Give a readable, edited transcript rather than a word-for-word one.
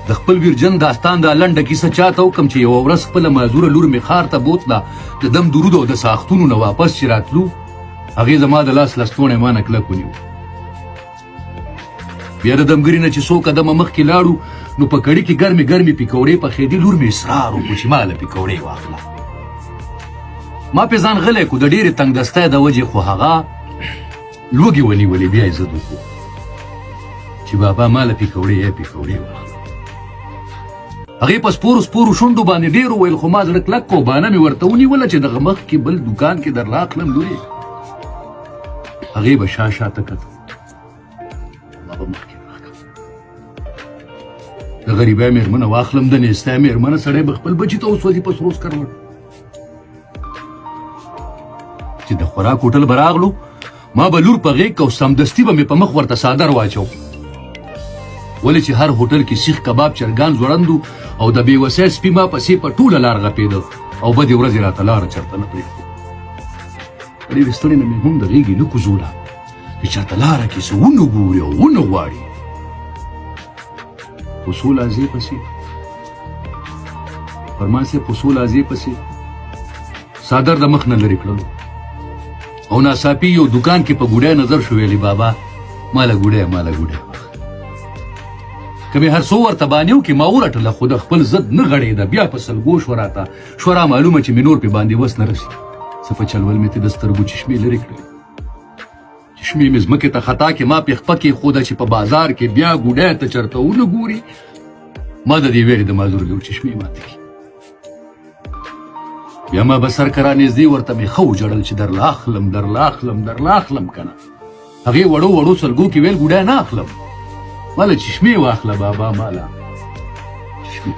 د خپل ویرجن داستان دا لنډه کیسه چاته وکم چې یوه ورځ خپله معذوره لور مې ښار ته بوتله. د دم درود او د ساختونو نه واپس چې راتلو، هغې زما د لاس لستوڼی ما نه کلک ونیو. بیا د دمګري نه چې څو قدمه مخکې لاړو نو په کړي کې ګرمې ګرمې پکوړې پخېدې. لور مې اصرار وکړو چې ما له پکوړې واخله. ما پې ځان غلی کو، د ډېرې تنګدستۍ د وجې، خو هغه لوږې ونیولې. بیا یې ضد وکړو چې بابا ما له پکوړې یې پکوړې واخله. هغې په سپورو سپورو شونډو باندې ډېر وویل، خو ما زړه کلک کو، بانه مې ورته ونیوله چې دغه مخکې بل دوکان کې درله اخلم لورې. هغې به شا شا ته کتل، ما به مخکې راکړه. د غریبۍ مېرمنه واخلم، د نیستۍ مېرمنه، سړی به خپل بچي ته وسوځي په سرو سکروټو. چې د خوراک هوټل به راغلو، ما به لور په غېږ او سمدستي به مې په مخ ورته څادر واچو، ولې چې هر هوټل کې سیخ کباب چرګان ځوړندو او د بې وسۍ سپي ما پسې په ټوله لار غپېده او بدې ورځې راته لاره چرته نه پرېښوده. ډېرې ستړې نه مې هم د غېږې نه کوزوله چې چرته لاره کې څه ونه ګوري او ونه غواړي. خو څو لحظې پسې فرمان صاحب، خو څو لحظې پسې څادر د مخ نه لرې کړلو او ناڅاپي یو دکان کې په ګوډی نظر شو. ویلې بابا ماله ګوډی، ماله ګوډی. که مې هر څو ورته بانیو کې ما ورټله، خو د خپل ضد نه غړېده. بیا په سلګو شوه، راته شوه را معلومه چې مې نور پې باندې وس نه رسي. څه په چلول مې ترې د سترګو چشمې لرې کړلې. چشمې مې ځمکې ته خطا کې ما پې خپه کېښوده چې په بازار کې بیا ګوډی ته چېرته ونه ګوري. ما د دې ویرې د معذور لور چشمې ماتې کړې. بیا ما به سر کرا نږدې ورته مې ښه وژړل چې درله اخلم، درله اخلم، درله اخلم که نه. هغې وړو وړو سلګو کې ویل ګوډی نه اخلم، ماله چشمې واخله بابا، ماله چشمې.